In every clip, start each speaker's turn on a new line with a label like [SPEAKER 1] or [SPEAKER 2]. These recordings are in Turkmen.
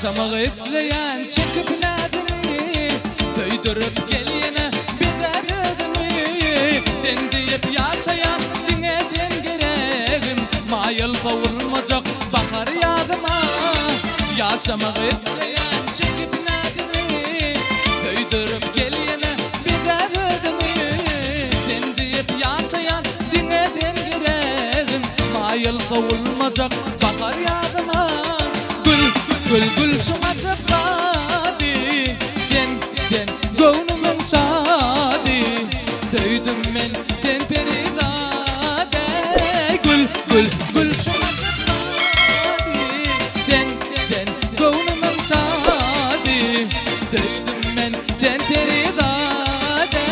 [SPEAKER 1] Ýaşamak isleýän çekip näzini, Söýdürip gel ýene bezäp özüňi. Sen diýip ýaşaýan diňe sen geregim, Maýyl sowulmajak bahar ýazyma. Ýaşamak isleýän çekip näzini, Söýdürip gel ýene bezäp özüňi. Sen diýip ýaşaýan diňe sen geregim, Maýyl sowulmajak bahar ýazyma. Gül, gül, gül şuň ajap bady, Sen, sen göwnümiň şady. Söýdüm men sen perizade. Gül, gül, gül şuň ajap bady, Sen, sen göwnümiň şady. Söýdüm men sen perizade.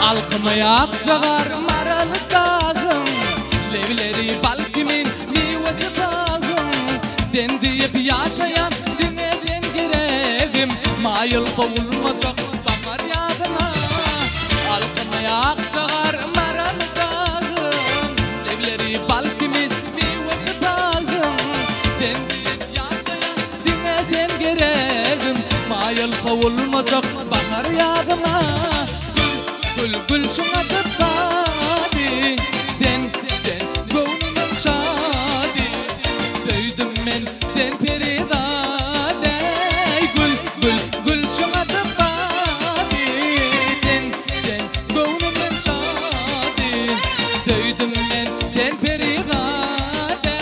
[SPEAKER 1] Alkymy akjagar maral dagyň, Lebleri bal kimin miwesi bagyň. Sen diýip ýaşaýan diňe sen geregim, Maýyl sowulmajak bahar ýazyma. Alkymy akjagar maral dagyň, Lebleri bal kimin miwesi bagyň. Sen diýip ýaşaýan diňe sen geregim, Maýyl sowulmajak bahar ýazyma. Gül, gül, gül şuň ajap bady, Sen, sen göwnümiň şady. Söýdüm men sen perizade. Gül, gül, gül şuň ajap bady, Sen, sen göwnümiň şady. Söýdüm men sen perizade.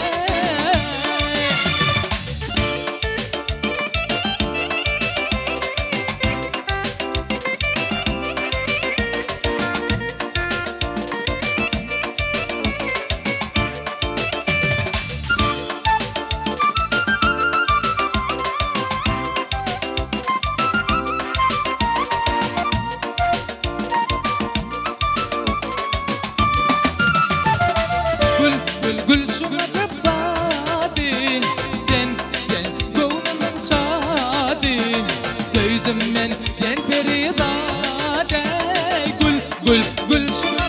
[SPEAKER 1] Gül, gül, gül şuň ajap bady, Sen, sen göwnümiň şady. Söýdüm men sen perizade. Gül, gül, gül şuň.